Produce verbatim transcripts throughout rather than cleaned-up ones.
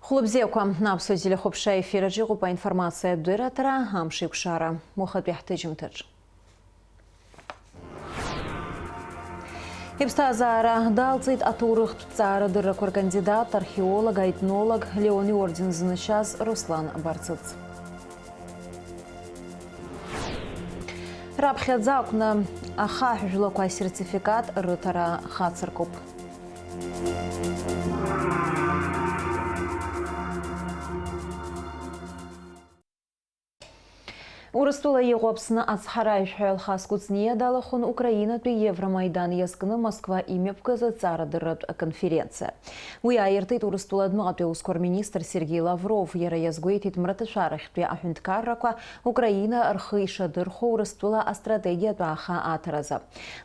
Хәлыбзиақәа, Аԥсуа телехәаԥшра ефир аҿы иҟоуп аинформациатә дырраҭара, амш еиқәшара. Уахатәи ҳҭыжьымҭаҿ. Иԥсҭазаара далҵит аҭоурыхтә ҭҵаарадыррақәа ркандидат, археолог, аетнолог, Леон иорден зыншьаз Руслан Барцыц. Раԥхьаӡа акәны ахаҳә жәлақәа асертификат рыҭара хацыркуп. Урыстәыла иҟоу Аԥсны ацҳаражәҳәаҩ Алхас Кәыҵниа далахәын Украинатәи Евромаидан иазкны Москва имҩаԥгаз аҵарадырратә конференциа. Уи ааиртит Урыстәыла адәныҟатәи аусқәа рминистр Сергеи Лавров. Иара иазгәеиҭеит мраҭашәарахьтәи аҳәынҭқаррақәа Украина рхы ишадырхәо Урыстәыла астратегиатә ааха аҭаразы.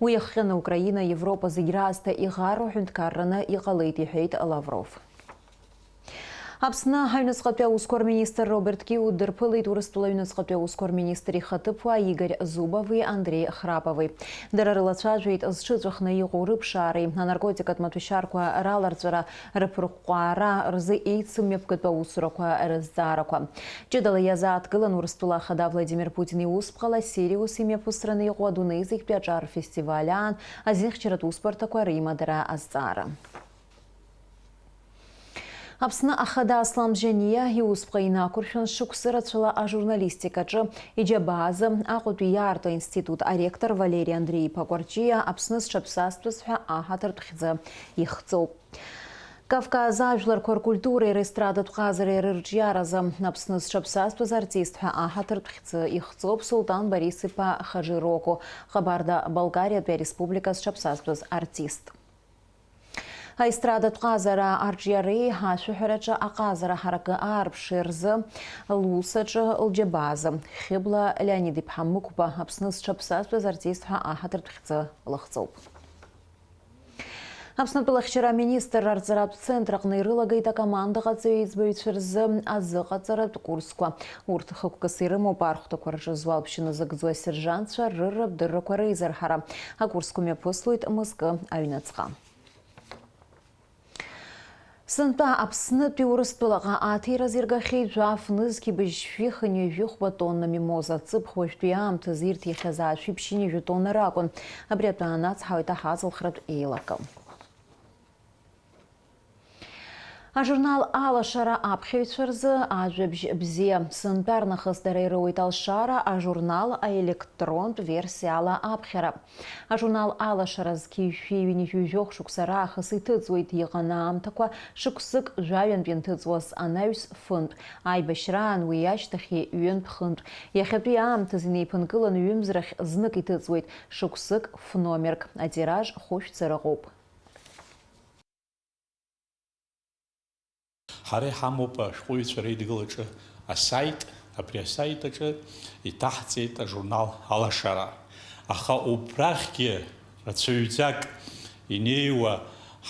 Уи иахҟьаны Украина Европа зегь раасҭа иӷару ҳәынҭқарраны иҟалеит, иҳәеит Лавров. Аԥсны аҩныҵҟатәи аусқәа рминистр Роберт Киу дырԥылеит Урыстәыла аҩныҵҟатәи аусқәа рминистр ихаҭыԥуаа Игорь Зубови Андреи Храпови. Дара рылацәажәеит зҽыҵәахны иҟоу рыԥшаареи, анаркотикатә маҭәашьарқәа раларҵәара, рыԥырҟәҟәаара рзы еицымҩаԥгатәу аусурақәа рызҵаарақәа. Ҷыдала иазааҭгылан Урыстәыла Ахада Владимир Путин иусԥҟала Сириус имҩаԥысраны иҟоу адунеи зегьтәи аҿар фестиваль аан азинхьчаратә усбарҭақәа реимадара азҵаара. Аԥсны Ахада Аслан Бжьаниа иусԥҟа инақәыршәан, шықәсы рацәала ажурналистикаҿы иџьабаазы Аҟәатәи иаарту аинститут аректор Валери Андреи-иԥа Кәарҷиа Аԥсны зҽаԥсазтәыз ҳәа аҳаҭыртә хьӡы ихҵоуп. Кавказ ажәларқәа ркультуреи реестрадатә ҟазареи рырҿиаразы Аԥсны зҽаԥсазтәыз артист ҳәа аҳаҭыртә хьӡы ихҵоуп Султан Борис-иԥа Хаџи Року, Ҟабарда-Балкариатәи ареспублика зҽаԥсазтәыз артист. Аестрадатә ҟазара арҿиареи ашәаҳәараҿы аҟазара ҳаракы аарԥши рзы лусаҿы лџьабаазы Хьыбла Леонид-иԥҳа Мықәба Аԥсны зҽаԥсазтәыз артист ҳәа аҳаҭыртә хьӡы лыхҵоуп. Аԥснытәыла ахьчара аминистрра арҵаратә центр аҟны ирылагеит акомандаҟаҵаҩ еиҵбаҩцәа рзы азыҟаҵаратә курсқәа. Урҭ хықәкыс ирымоуп архәҭақәа рҿы зуалԥшьа назыгӡо асержантцәа рырра-бдыррақәа реизырҳара. Акурсқәа мҩаԥыслоит мызкы аҩныҵҟа. Сынтәа Аԥснытәи Урыстәылаҟа аҭира зиргахьеит жәаф нызқьи быжьшәи хынҩажәи хәба тонна мимоза ҵыԥх уажәтәи аамҭазы ирҭихьаз аашәи ԥшьынҩажәи тонна ракәын. Абри атәы аанацҳауеит аҳазылхратә еилакы. Ажурнал Алашара аԥхьаҩцәа рзы ажәабжь бзиа. Сынтәа рнахыс дара ироуеит алшара ажурнал аелектронтә версиала аԥхьара. Ажурнал Алашара зқьи жәшәи ҩынҩажәи жәохә шықәса раахыс иҭыҵуеит, иҟан аамҭақәа шықәсык жәаҩантә ианҭыҵуаз анаҩс фынтә, аибашьраан уи ашьҭахьгьы ҩынтә-хынтә. Иахьатәи аамҭазы инеиԥынкыланы ҩымз рахь знык иҭыҵуеит, шықәсык фномерк, атираж хәышәцара ыҟоуп. Ҳара иҳамоуп ашәҟәыҩҩцәа реидгылаҿы асаит, абри асаит аҿы иҭаҳҵеит ажурнал Алашара. Аха убрахьгьы рацәаҩӡак инеиуа,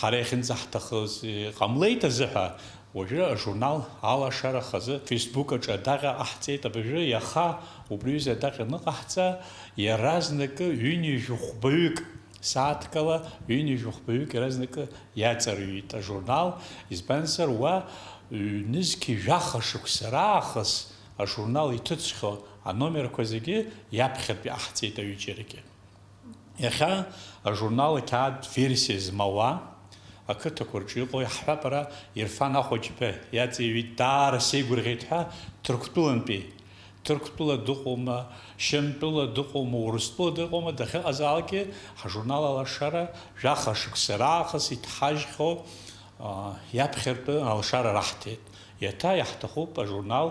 ҳара иахьынӡаҳҭахыз иҟамлеит азыҳәа, уажәы ажурнал Алашара хазы Facebook аҿы адаҟьа ҟаҳҵеит. Абыржәы иаха убри аҩыза адаҟьа аныҟаҳҵа, иаразнакы ҩынҩажәи хәбаҩык Сааҭкала ҩынҩажәи хәбаҩык иаразнакы иаҵарҩит ажурнал, избанзар, уа ҩнызқьи жәаха шықәса раахыс ажурнал иҭыҵхьоу аномерқәа зегьы иаԥхьатәи ҟаҳҵеит аҩыџьарагьы. Иахьа ажурнал ақьаад версиа змауа ақыҭақәа рҿы иҟоу иаҳҳәап, ара Ирфан Ахәыҷ-иԥа иаҵеиҩит, даара сеигәырӷьеит ҳәа, Ҭырқәтәылантәи. Ҭырқәтәыла дыҟоума, Шьамтәыла дыҟоума, Урыстәыла дыҟоума, дахьыҟазаалакгьы ҳажурнал Алашара жәаха шықәса раахыс иҭҳажьхьоу, а, иаԥхьартәы алшара раҳҭеит. Иаҭа иаҳҭахуп ажурнал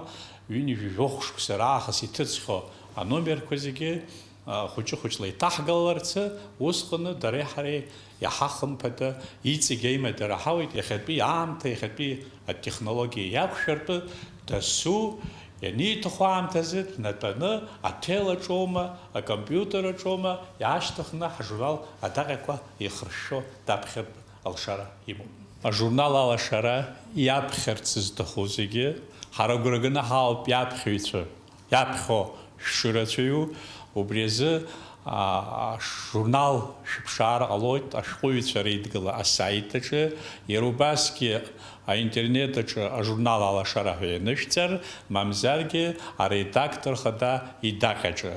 ҩынҩажәи жәохә шықәса раахыс иҭыҵхьоу аномерқәа зегьы, а, хәыҷы-хәыҷла иҭаҳгаларцы, усҟаны дареи ҳареи иаҳа хымԥада иҵегь аимадара ҳауеит, иахьатәи аамҭа, иахьатәи атехнологиа иақәшәартәы дасу, ианиҭаху аамҭазы днатәаны, аҭел аҿоума, акомпиутер аҿоума, иаашьҭыхны ҳжурнал адаҟьақәа ихыршәшәо даԥхьартә алшара имоуп. Ажурнал Алашара иаԥхьарц зҭаху зегьы, ҳара агәра ганы ҳаауп иаԥхьаҩцәа иаԥхьо шрацәаҩу, убри азы Ажурнал шәыԥшаар ҟалоит ашәҟәыҩҩцәа реидгыла асаит аҿы, иара убасгьы аинтернет аҿы ажурнал Алашара ҳәа ианышәҵар, мамзаргьы аредактор хада идаҟьаҿы.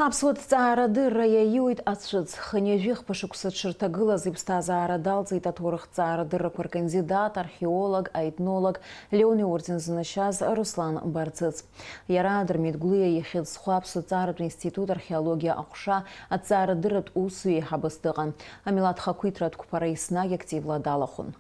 Аԥсуа ҭҵаарадырра иаиуит ацәыӡ. Хынҩажәи хԥа шықәса дшырҭагылаз иԥсҭазаара далҵит аҭоурыхҭҵаарадыррақәа ркандидат, археолог, аетнолог, Леон иорден зынашьаз Руслан Барцыц. Иара Дырмит Гәлиа ихьыӡ зху Аԥсуа ҭҵааратә институт археологиа аҟәша аҭҵаарадырратә усзуҩ еиҳабыс дыҟан. Амилаҭ хақәиҭратә қәԥара еснагь активла далахәын.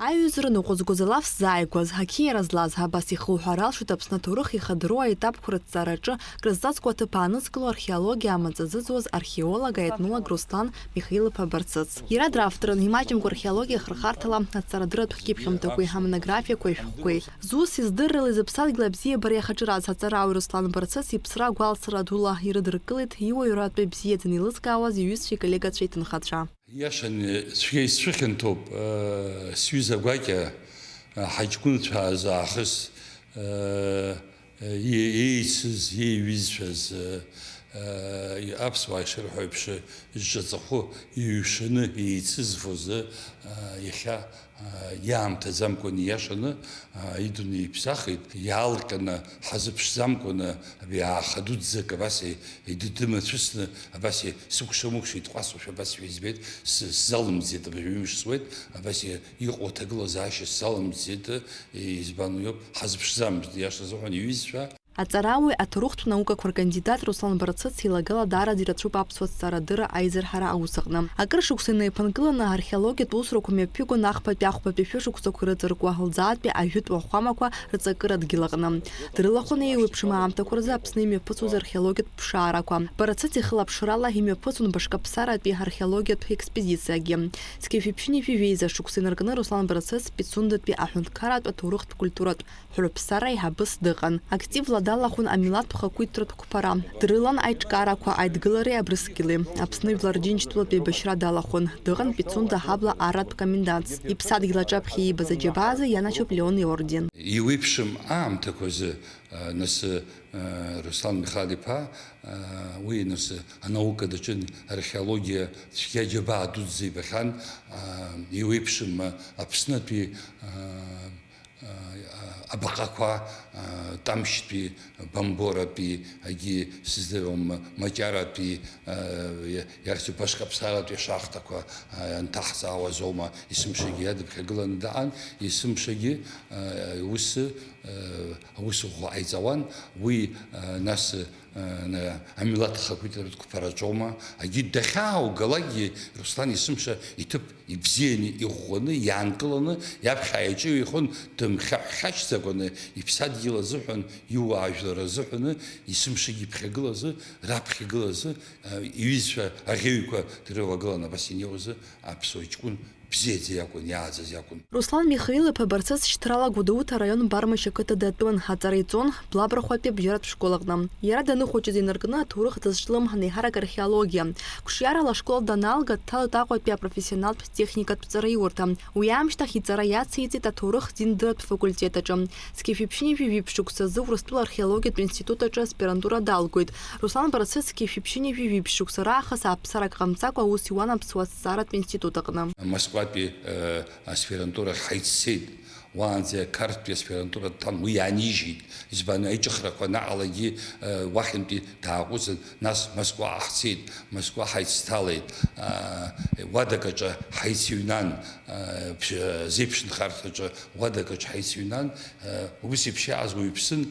Аиҩызара ныҟәызгоз алаф ззааигәаз, ақьиара злаз, абас ихуҳәар алшоит Аԥсны аҭоурых ихадароу аетапқәа рыҭҵаараҿы крызҵазкуа аҭыԥ аанызкыло археологиа амаҵ азыӡуаз археолог, аетнолог Руслан Михаил-иԥа Барцыц. Иара дравторын, имаҷымкәа археологиа ахырхарҭала аҭҵаарадырратә кьыԥхьымҭақәеи амонографиақәеи ашәҟәқәеи. Зус издыррала изыԥсадгьыл абзиабара иахаҿыраз аҵарауаҩ Руслан Барцыц иԥсра агәалсра дула ирыдыркылеит иуаҩратәы ибзиаӡаны еилызкаауаз иҩызцәеи иколлегацәеи иҭынхацәа. Иашаны, цәгьа исцәыхьанҭоуп, э, сҩыза гәакьа, э, ҳаҷкәынцәа азы аахыс, э, э, е-, еицыз, еиҩызцәаз, э, э, аԥсуаа ишырҳәо еиԥш, зҿаҵахәы еиҩшаны еицызфоз, э, иахьа, э, иаамҭаӡамкәан ииашаны, э, идунеи иԥсахит, иаалырҟьаны ҳазыԥшӡамкәаны, абри ааха дуӡӡак абас и-, идыдымацәысны, абас и-, сыкәша-мыкәша итҟәасуашәа абас ҩа избеит, с-, сзалымӡеит, абыржәы ҩымш суеит, абас и-, иҟоу аҭагылазаашьа сзалымӡеит, избан уиоуп, ҳазыԥшӡамызт, ииаша азыҳәан, иҩызцәа. Аҵарауаҩ, аҭоурыхтә наукақәа ркандидат Руслан Барцыц илагала даараӡа ирацәоуп аԥсуа ҭҵаарадырра аизырҳара аус аҟны. Акыр шықәса инеиԥынгыланы археологиатә усурақәа мҩаԥигон ахԥатәи ахәбатәи шәышықәсақәа ирыҵаркуа, лӡаатәи ажәытә уахәамақәа рҵакыра адгьыл аҟны. Дрылахәын еиуеиԥшым аамҭақәа рзы Аԥсны имҩаԥысуаз археологиатә ԥшаарақәа. Барцыц ихылаԥшрала имҩаԥысуан Башкаԥсаратәи археологиатә експедициагьы. Зқьи жәшәи ԥшьынҩажәи жәеиза шықәса инаркны Руслан Барцыц Пицундатәи аҳәынҭқарратә аҭоурыхтә культуратә ҳәырԥсара еиҳабыс дыҟан. Активла далахәын амилаҭтә хақәиҭтәратә қәԥара. Дрылан аиҿкаарақәа Аидгылареи Абрыскьыли. Аԥсны Жәлар Џьынџьтәылатә еибашьра далахәын. Дыҟан Пицунда аҳабла арратә комендантс. Иԥсадгьыл аҿаԥхьа иибаз аџьабаазы ианачуп Леон иорден. Еиуеиԥшым аамҭақәа рзы, а, нас, а, Руслан Михал-иԥа, а, уи нас анаука даҿын, археологиа цәгьа џьабаа дуӡӡа ибахьан, а, еиуеиԥшым, а, Аԥснытәи, а, а, абаҟақәа, а, Тамшьтәи, Бамборатәи, агьи сыздыруам, Маҷаратәи, а, иа-, иахьӡу Башкаԥсаратәи ашахтақәа, а, анҭаҳҵаауаз аума есымшагьы иадыԥхьагыланы даан, есымшагьы, а, ус, а, аусура ҟаиҵауан, уи, а, нас, а, на-, амилаҭ хақәиҭтәратә қәԥараҿоума, агьи дахьааугалакгьы Руслан есымша иҭыԥ ибзианы, иӷәӷәаны, иаанкыланы, иаԥхьа иаҿыҩеихон, дымхьаҳәхьачӡакәаны, иԥсадгьыл азыҳәан, иуаажәлар азыҳәаны, есымшагьы иԥхьагылазы, раԥхьагылазы, а, иҩызцәа аӷьеҩқәа дрылагылан абас ианиауазы, аԥсуа ҷкәын бзиаӡа иакәын, иааӡаз иакәын. Руслан Михаил-иԥа Барцыц шьҭрала Гәдоуҭа араион Бармашь ақыҭа датәын, аҵара иҵон Блабрахәатәи абжьаратә школ аҟны. Иара даныхәыҷыз инаркны аҭоурых дазҿлымҳан, еиҳарак археологиа. Қәҿиарала ашкол даналга, дҭалоит Аҟәатәи апрофессионалтә техникатә ҵараиурҭа. Уи аамышьҭахь иҵара иациҵеит аҭоурых-диндырратә факультет аҿы. Зқьи жәшәи ԥшьынҩажәи жәиԥшь шықәсазы Урыстәыла археологиатә институт аҿы аспирантура далгоит. Руслан Барцыц зқьи жәшәи ԥшьынҩажәи жәиԥшь шықәса раахыс ааԥсарак ҟамҵакәа аус иуан Аԥсуа ҭҵааратә институт аҟны. Москватәи, э, аспирантурахь ҳаиццеит. Уаанӡа Қарҭтәи аспирантура дҭан, уи иаанижьит. Избан, аиҿыхрақәа наҟалагьы, э, уахьынтәи дааҟәыҵын, нас Москва ҳцеит, Москва ҳаицҭалеит, э, уадак аҿы ҳаицыҩнан, э, ԥш-, зеиԥшнхарҭаҿы уадак аҿы ҳаицыҩнан, э, ус еиԥш иааз уаҩԥсын,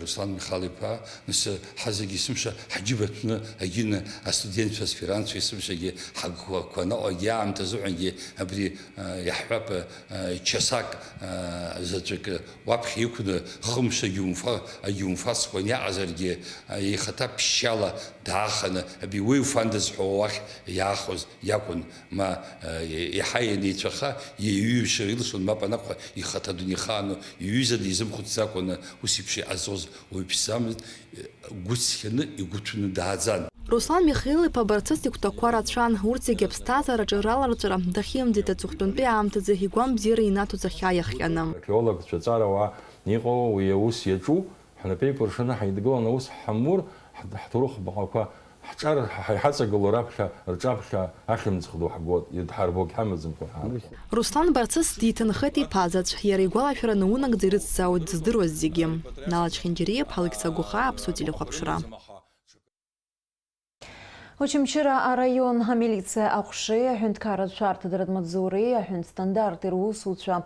Руслан Михал-иԥа, нас ҳазегьы есымша ҳџьыба ҭәны агьины астудентцәа, аспирантцәа есымшагьы ҳагәқәа наҟ-егьи аамҭа азыҳәангьы абри, а, иаҳҳәап, а, часак, а, заҵәык уаԥхьа иқәны хымш агьумфа-, агьумфасқәа аниаҟазаргьы, а, ихаҭа ԥшьшьала дааханы абри уеуфандаз ҳәа уахь иаахәоз иакәын, ма, а, еиҳа ианеицәаха, иеиҩымшар илшон, мап анакәха, ихаҭа дунеихааны, иҩыза дизымхәыцӡакәаны, ус еиԥш иҟазҵоз уаҩԥсӡамызт, гәыцқьаны, игәы ҭәны дааӡан. Руслан Михаил-иԥа Барцыц игәҭакқәа рацәан, урҭ зегьы аԥсҭазаараҿы раларҵәара дахьымӡеит аҵыхәтәантәи аамҭазы игәамбзиара инаҭоз ахьаа иахҟьаны. Археологцәа ҵарауаа иҟоу уи аус иаҿу, Ҳнапеикәыршаны ҳаидгыланы аус ҳамур, ҳ-, ҳҭоурых баҟақәа, ҳҿар ҳа-, ҳаиҳаҵагылоу раԥхьа, рҿаԥхьа ахьымӡӷ ду ҳгоит, идҳарбогь ҳамаӡамкәа ҳәа. Руслан Барцыц диҭынхеит иԥа заҵә, иара игәалашәара наунагӡа ирыцзаауеит дыздыруаз зегьы. Нала Чхинџьариа, Алықьса Гәыхаа, Аԥсуа телехәаԥшра. Очамчыра араион амилициа аҟәшеи аҳәынҭқарратә шәарҭадаратә маҵзуреи аҳәынҭстандарти русуцәа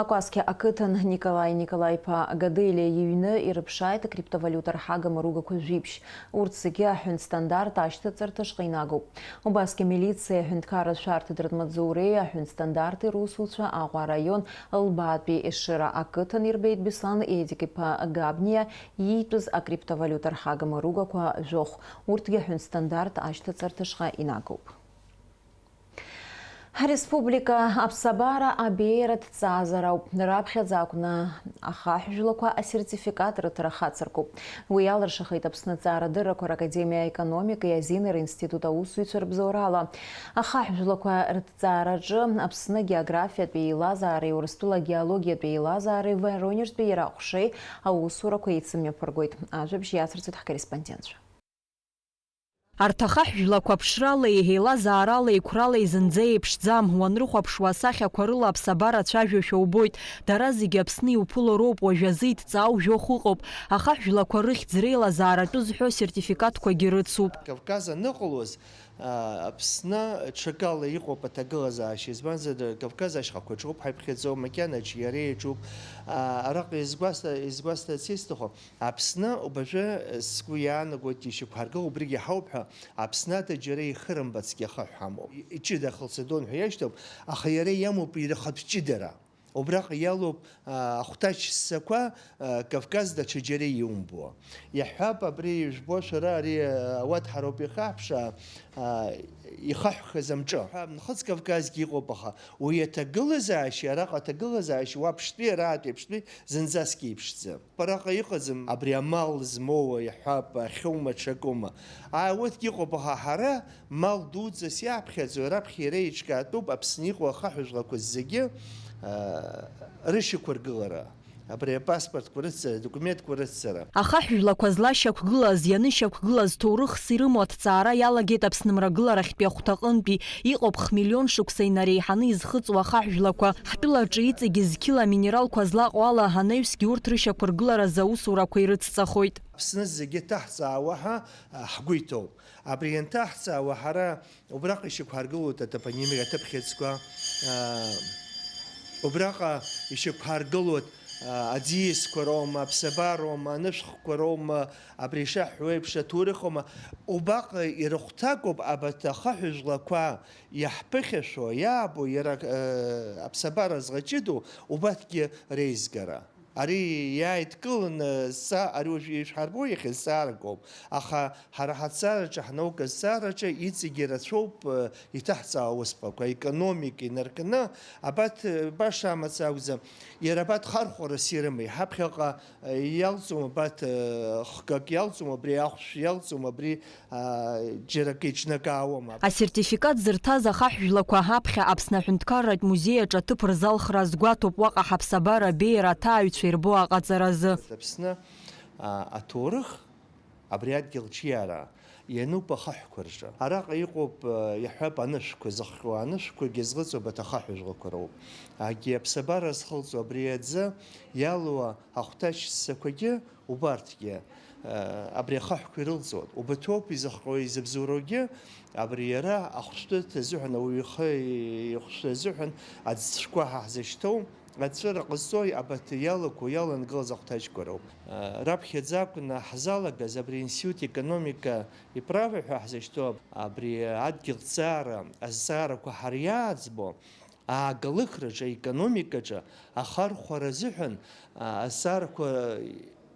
Акәасқьа ақыҭан Николаи Николаи-иԥа Гаделиа иҩны ирыԥшааит акриптовалиута рҳага маругақәа жәиԥшь. Урҭ зегьы аҳәынҭстандарт ашьҭаҵарҭа шҟа инагоуп. Убасгьы амилициеи аҳәынҭқарратә шәарҭадаратә маҵзуреи аҳәынҭстандарти русуцәа Аҟәа араион Лбаатәи Ешыра ақыҭан ирбеит Беслан Едик-иԥа Габниа иитәыз акриптовалиута рҳага маругақәа жәохә. Урҭгьы аҳәынҭстандарт ашьҭаҵарҭа шҟа инагоуп. Ҳреспублика аԥсабара абеиара ҭҵаазар ауп. Раԥхьаӡа акәны ахаҳә жәлақәа асертификат рыҭара хацыркуп. Уи иалыршахеит Аԥсны Аҭҵаарадыррақәа ракадемиа аекономикеи азинеи ринститут аусзуҩцәа рыбзоурала. Ахаҳә жәлақәа рыҭҵаараҿы Аԥсны агеографиатәи еилазаареи Урыстәыла агеологиатәи еилазаареи Воронежтәи иара аҟәшеи аусурақәа еицымҩаԥыргоит. Ажәабжь иацырҵоит ҳкорреспондентцәа. Арҭ ахаҳә жәлақәа ԥшралеи, еилазааралеи, қәралеи зынӡа еиԥшӡам. Уанрыхәаԥшуа асахьақәа рыла аԥсабара цәажәошәа убоит. Дара зегьы Аԥсны иуԥыло роуп, уажәазы иҭҵаау жәохә ыҟоуп. Ахаҳә жәлақәа рыхьӡ реилазааратәы зҳәо асертификатқәагьы рыцуп. Кавказ аныҟалоз, а, Аԥсны ҽакала иҟоуп аҭагылазаашьа, избанзар, Кавказ ашьхақәа ҿоуп ҳаиԥхьаӡо, макьанаҿ иара иаҿуп. А, араҟа изгәасҭа-, изгәасҭарц исҭаху, Аԥсны убажәы сгәы иаанагоит ишьақәҳаргыло убригьы ҳауп ҳәа, Аԥсны ада џьара ихырымбацгьы ахаҳә ҳамоуп. И-, иҷыда ахылҵадон ҳәа иашьҭоуп, аха иара иамоуп ирахатә ҷыдара. Убраҟа иалоуп, а, ахәҭаҷ ссақәа, а, Кавказ даҽа џьара иумбо. Иаҳҳәап, абри ижәбо шәара ари, а, ауаҭәҳароуп ихаҳәша, а, ихаҳәхаз амҿы. Нхыҵ Кавказгьы иҟоуп, аха уи аҭагылазаашьа, араҟа аҭагылазаашьа уаԥштәи араатәи аԥштәи зынӡаск еиԥшӡам. Араҟа иҟаӡам абри амал змоуа, иаҳҳәап, ахьоума, ҽакоума. Ааи, урҭгьы ыҟоуп, аха ҳара мал дуӡӡас иаҳԥхьаӡо, раԥхьа иара еиҿкаатәуп Аԥсны иҟоу ахаҳә жәлақәа зегьы, аа, рышьақәыргылара, абри апаспортқәа рыцҵара, адокументқәа рыцҵара. Ахаҳә жәлақәа злашьақәгылаз, ианышьақәгылаз ҭоурыхс ирымоу аҭҵаара иалагеит Аԥсны мрагыларахьтәи ахәҭаҟынтәи. Иҟоуп хмиллион шықәса инареиҳаны изхыҵуа ахаҳә жәлақәа. Ҳтәылаҿы иҵегьы зқьыла аминералқәа злаҟоу ала, анаҩсгьы урҭ рышьақәыргыларазы аусурақәа ирыцҵахоит. Аԥсны зегьы ҭаҳҵаауа ҳәа, а, ҳгәы иҭоуп. Абри ианҭаҳҵаауа ҳара убраҟа ишьақәҳаргылоит атопонимика аҭыԥхьыӡқәа, а, убраҟа ишьақәҳаргылоит, а, аӡиасқәа роума, аԥсабароума, анышәхқәа роума, абри ишаҳҳәо еиԥш аҭоурыхома, убаҟа ирыхәҭакуп абарҭ ахаҳә жәлақәа иаҳԥыхьашәо, иаабо, иара, э, аԥсабара зӷаҷыдоу убарҭгьы реизгара. Ари иааидкыланы зҵа-, ари уажә ишәҳарбо иахьа зҵаарак ауп, аха ҳара ҳаҭҵаараҿы, ҳнаука зҵаараҿы иҵегьы ирацәоуп, э, иҭаҳҵаауа аусԥҟақәа, аекономика инаркны, абарҭ, э, баша амаҵ акәӡам, иара абарҭ хархәарас ирымеи, ҳаԥхьаҟа иалҵуам абарҭ, хкык иалҵуам, абри ахәшә иалҵуам, абри, а, џьара акы иҿнакаауам. Асертификат зырҭаз ахаҳә жәлақәа ҳаԥхьа Аԥсны аҳәынҭқарратә музеи аҿы аҭыԥ рзалхра азгәаҭоуп уаҟа ҳаԥсабара абеиара аҭааҩцәа ирбо аҟаҵаразы. Аԥсны, а, аҭоурых, абри адгьыл ҿиара иануп ахаҳәқәа рҿы. Араҟа иҟоуп, э, иаҳҳәап, анышәқәа зыхҟьо, анышәқәагьы зӷыҵуа абарҭ ахаҳә жәлақәа роуп. Агьи аԥсабара зхылҵуа абри аӡы иалоу ахәҭаҷ ссақәагьы убарҭгьы, э, абри ахаҳәқәа ирылҵуеит. Убарҭоуп изыхҟьо, изыбзоуроугьы, абри иара ахәшәтәырҭа азыҳәан, ауаҩы ихы ихәшәтәра азыҳәан аӡцәқәа ҳа ҳзышьҭоу. Аҵәыра ҟазҵо абарҭ иалақәоу, иалангылаз ахәҭаҷқәа роуп. Раԥхьаӡа акәны ҳзалагаз абри аинститут економика иправа ҳәа ҳзышьҭоу абри адгьыл ҭҵаара азҵаарақәа ҳара иааӡбо ааглыхраҿы, аекономикаҿы ахархәара азыҳәан азҵаарақәа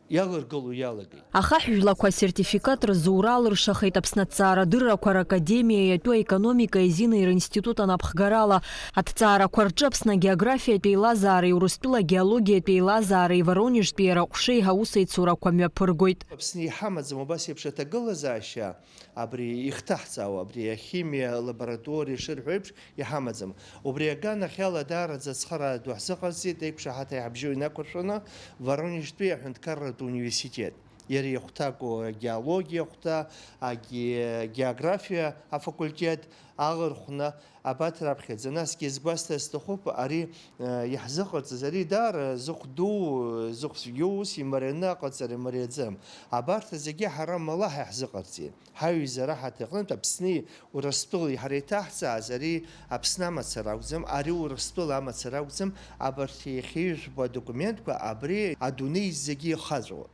иалыргыло иалагеит. Ахаҳә жәлақәа асертификат рзура алыршахеит Аԥсны аҭҵаарадыррақәа ракадемиа иатәу аекономикеи азинеи ринститут анапхгарала. Аҭҵаарақәа рҿы Аԥсны агеографиатә еилазаареи Урыстәыла агеологиатә еилазаареи Воронежтәи иара аҟәшеи аусеицурақәа мҩаԥыргоит. Аԥсны иҳамаӡам убас еиԥш аҭагылазаашьа, Абри ихҭаҳҵаауа, абри ахимиа лабораториа шырҳәо еиԥш, иҳамаӡам. Убри аганахьала даараӡа ацхыраара ду ҳзыҟарҵеит, еиқәшаҳаҭра иҳабжьоу инақәыршәаны, Воронежтәи аҳәынҭқарратә университет. Иара ихәҭаку агеологиа ахәҭа, аге-, агеографиа афакультет алархәны, абарҭ раԥхьаӡа. Насгьы згәасҭар сҭахуп, ари, э, иаҳзыҟарҵаз, ари даара зыхә ду, зыхә цәгьоу ус имарианы аҟаҵара имариаӡам. Абарҭ зегьы ҳара малаҳа иаҳзыҟарҵеит. Ҳаҩызара ҳаҭыр аҟнытә Аԥсни Урыстәылеи ҳара иҭаҳҵааз, ари Аԥсны амацара акәӡам, ари Урыстәыла амацара акәӡам, абарҭ иахьыжәбо адокументқәа абри адунеи зегьы ихаҵәоит.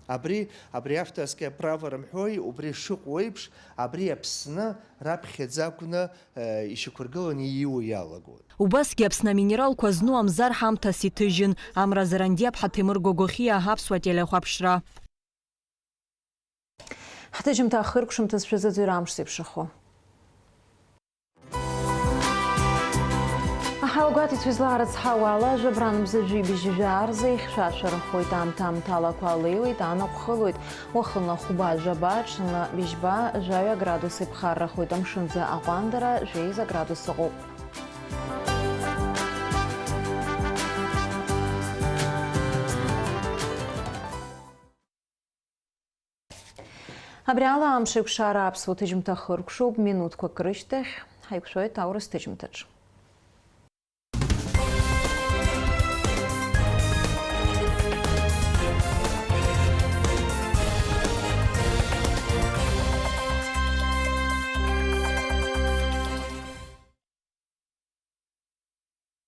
Абри, абри авторское право рымҳәои, убри шыҟоу еиԥш, абри Аԥсны раԥхьаӡа акәны, э, ишьақәыргыланы ииуа иалагоит. Убасгьы Аԥсны аминералқәа зну Амзар ҳамҭас иҭыжьын, Амра Зарандиаԥҳа Ҭемыр Гогохиа аԥсуа телехәаԥшра. Ҳҭыжьымҭа ахыркәшамҭазшәа заҵәыра амш зеиԥшрахо. Аҳауагәаҭацәа излаарыцҳауа ала, жәабран мза жәибжь жәаа рзы ихьшәашәарахоит, аамҭа-аамҭалақәа леиуеит, анаҟә хылоит, уахынла хәба, жәаба, ҽынла бжьба, жәаҩа градус иԥхаррахоит, амшынӡы аҟәандара жәеиза градус ыҟоуп. Абри ала амш еиқәшара аԥсуа ҭыжьымҭа хыркәшоуп, минуҭқәак рышьҭахь ҳаиқәшәоит аурыс ҭыжьымҭаҿ.